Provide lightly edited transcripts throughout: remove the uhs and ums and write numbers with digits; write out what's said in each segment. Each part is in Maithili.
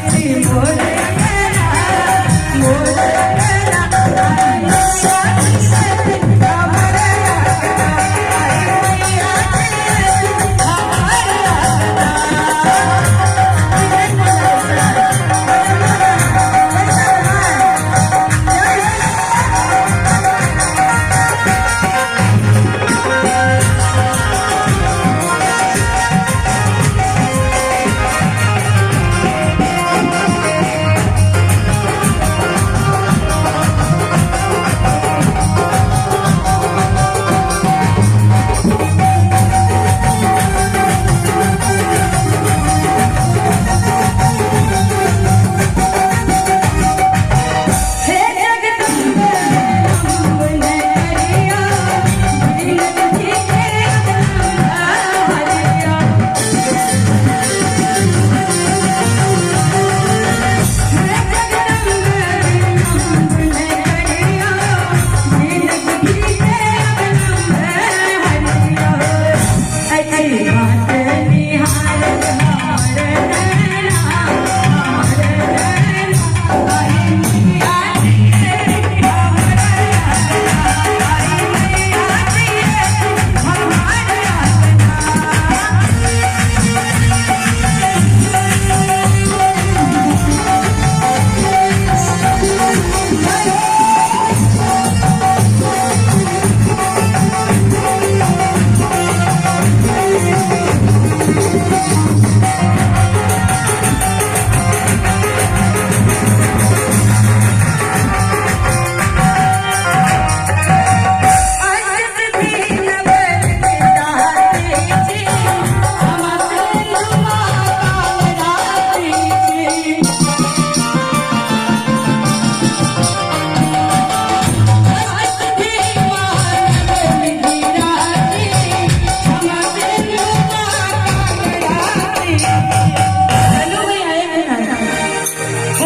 अछि मोर अंगना, मोर अंगना, आई मैया जी हमर अंगना, आई मैया जी हमर हे जगदम्बे अम्बे करिया, दीनक भीखे हरिया। हे जगदम्बे अम्बे करिया, दीनक भीखे हरिया। अछि बात निहार हमर नैना, हमर नैना, आई मैया जी हमर अंगना, आई मैया जी हमर अंगना।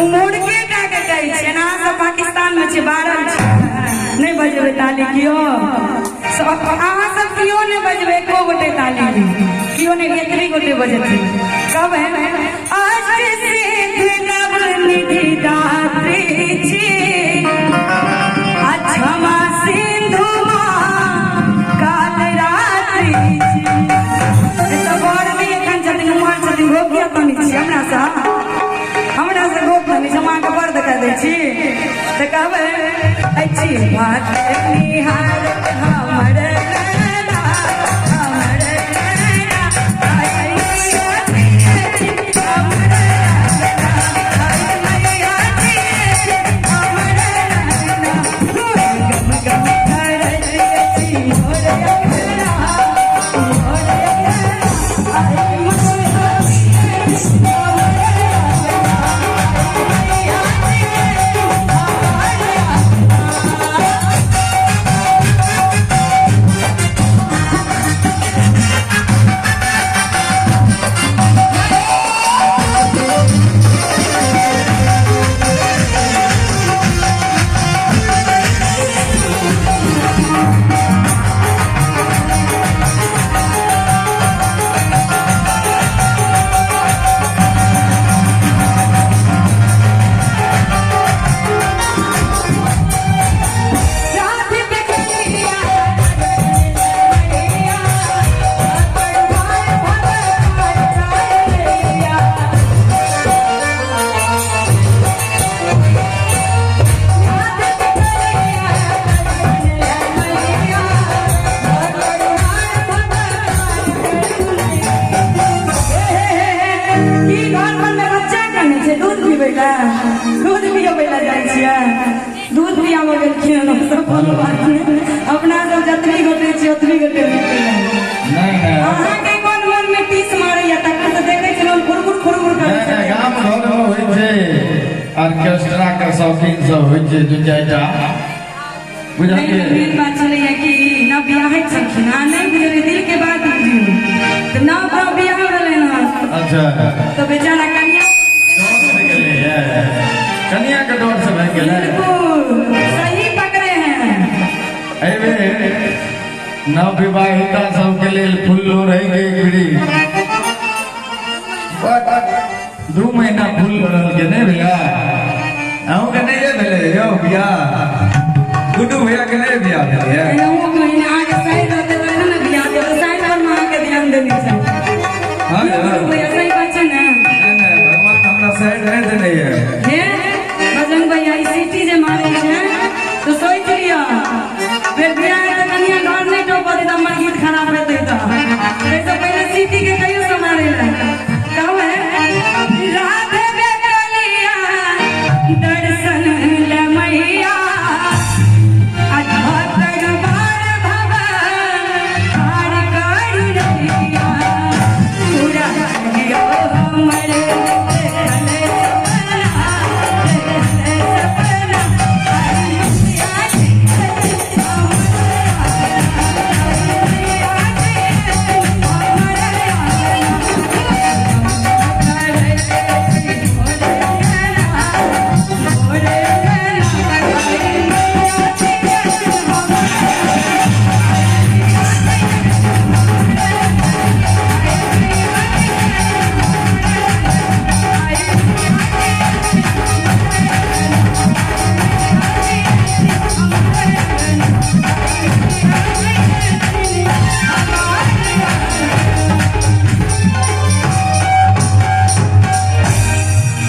मुड़के टा के कहै छियै अहाँ सब पाकिस्तान मे छी बारल छी नहि बजेबै ताली कियो अहाँ सब कियो नहि बजबै एको गोटे ताली कियो नहि एतबी गोटे बजेथिन कहबै अष्ट सिद्ध नव निधि दात्री छी आ क्षमा सिंधु माँ काल रात्रि छी। एतऽ बड़ नहि एखन छथिन उम्हर छथिन भोग किया कनै छी हमरा सँ हमरा से गप करै छी हम अहाँके बड़ देखा दै छी तऽ कहबै अछि बात निहार हमर नैना, हमर नैना, आई मैया जी, हमर नैना, आई मैया जी, हमर नैना। गम गम करैत अछि मोर अंगना, मोर अंगना, आई मैया जी, हमर अंगना, आई मैया जी, हमर अंगना। रात देखलिया मैया, अपन भार भर भर रात देखलिया मैया, अपन भार भर की घर पर में बच्चा कने छै दूध पीबै लए दूध पियबै लए जाइ छियै दूध पियाबऽ गेलखिन हन सब कोनो बात नहि अपना सब जतनी गोटे छियै ओतनी गोटे पीबै लए। नहि नहि अहाँके कोन मन में टीस मारैया तखन तऽ देखै छलहुँ कुरकुर खुरकुर करै नहि छलै। गाम घरमे होइ छै ऑर्केस्ट्रा के शौकीन सब होइ छै दू चारिटा बुझलियै बुझलियै मेन बात छलैया कि नव बियाहैत छलखिन अहाँ नहि बुझलियै दिल के बात बुझियौ तऽ नव नव बियाह भेलै हन अच्छा तऽ बेचारा कनिया डर से गेलैये कनिया के डर से भागि गेलै बिल्कुल सही पकड़े हैं। एहि बेर नव विवाहिता सबके लेल फुल्लो रहि गेल बीड़ी 2 महीना फुल रहल। यौ बियाह गुड्डू भैया के नहि बियाह भेलै एनाहु कहीं अहाँके साइड रहतै तखन ने बियाह देबै, साइड पर मे अहाँके ध्यान देने छै। हाँ यौ गुड्डू भैया, सही बात छै ने? नहि नहि, भगवान हमरा साइड नहि देने यऽ।